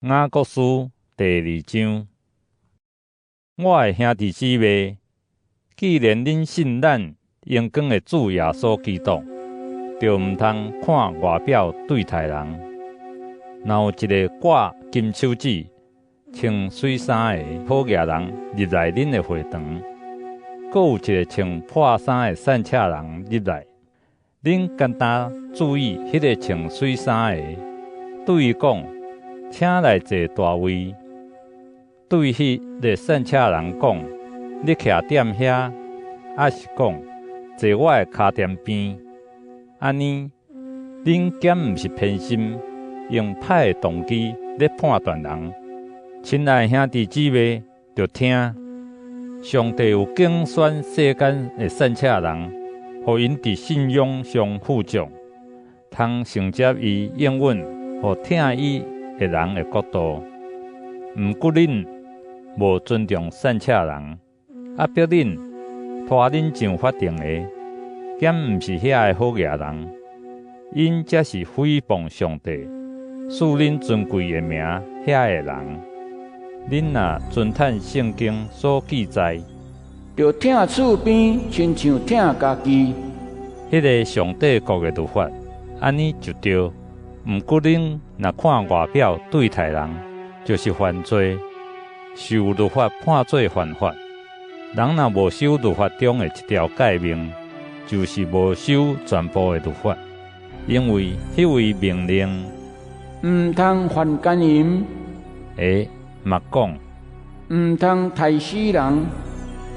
雅各書第二章，我的兄弟姊妹，既然恁信咱榮光的主耶穌基督，就毋通看外表對待人。若有一个掛金手指、穿媠衫的好額人入來恁的會堂，閣有一个穿破衫的散赤人入來，恁干焦注意彼个穿媠衫的，對伊講：請來坐大位。對彼个散赤人講：你徛踮遐，抑是講：坐我的跤踮邊。按呢，恁敢毋是偏心，用歹的動機咧判斷人？親愛兄弟姊妹，著聽，上帝有揀選世間的散赤人，予𪜶佇信仰上富足，通承接伊應允予疼伊的人的國度。毋過恁無尊重散赤人，壓迫恁拖恁上法庭的，敢毋是遐个好額人？𪜶才是誹謗上帝、賜恁尊貴的名遐个人。恁若遵趁聖經所記載，著疼厝邊，親像疼家己。彼个上帝國的律法，按呢就對。毋過恁若看外表對待人，就是犯罪，受律法判做犯法。人若無守律法中的一條誡命，就是無守全部的律法。因為彼位命令毋通犯姦淫，的嘛講，毋通刣死人。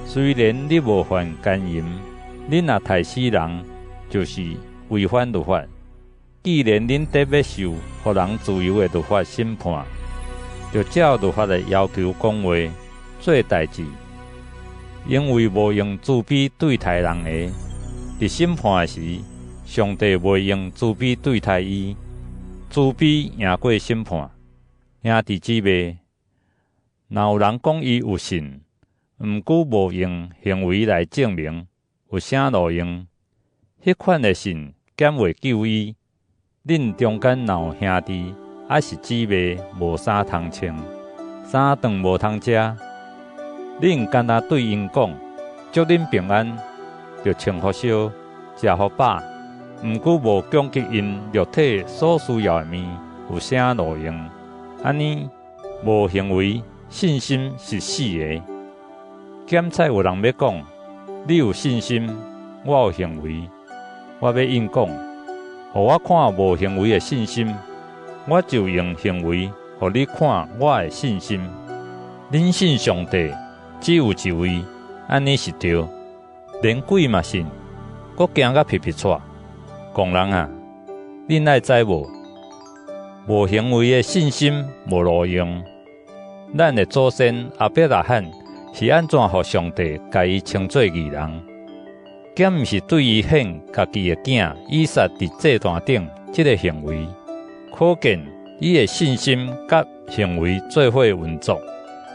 雖然你無犯姦淫，你若刣死人，就是違反律法。既然恁得欲受予人自由的律法審判，就照律法的要求講話做代誌。因為無用慈悲對待人的，佇審判時，上帝袂用慈悲對待伊。慈悲贏過審判。兄弟姊妹，若有人講伊有信，毋過無用行為來證明，有啥路用？彼款的信敢會救伊？恁中間若有兄弟抑是姊妹無衫通穿，三頓無通食，恁干焦對𪜶講：祝恁平安，著穿予燒，食予飽，毋過無供給𪜶肉體所需要的物，有啥路用？按呢，無行為，信心是死的。檢採有人欲講：你有信心，我有行為。我欲應講：予我看無行為的信心，我就用行為予你看我的信心。恁信上帝只有一位，按呢是對。連鬼嘛信，閣驚甲皮皮掣。戇人啊，恁愛知無？無行為的信心無路用。咱的祖先亞伯拉罕是按怎予上帝共伊稱做義人？敢毋是對伊獻家己的囝以撒佇祭壇頂這个行為？可見伊的信心佮行為做伙運作。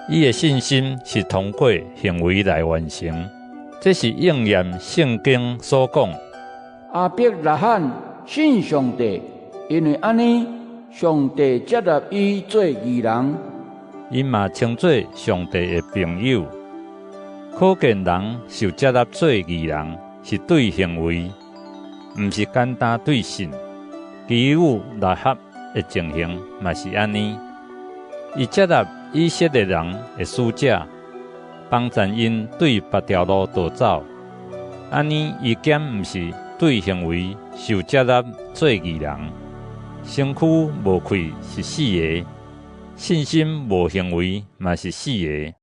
伊的信心是通過行為來完成，這是應驗聖經所講：亞伯拉罕信上帝，因為按呢，上帝接納伊做義人。伊嘛稱做上帝的朋友。可見人受接納做義人，是對行為，毋是簡單對信。妓女喇合的情形嘛是按呢，伊接納以色列人的使者，幫贊𪜶對別條路逃走。按呢，伊敢毋是對行為受接納做義人？身軀無氣是死的，信心無行為嘛是死的。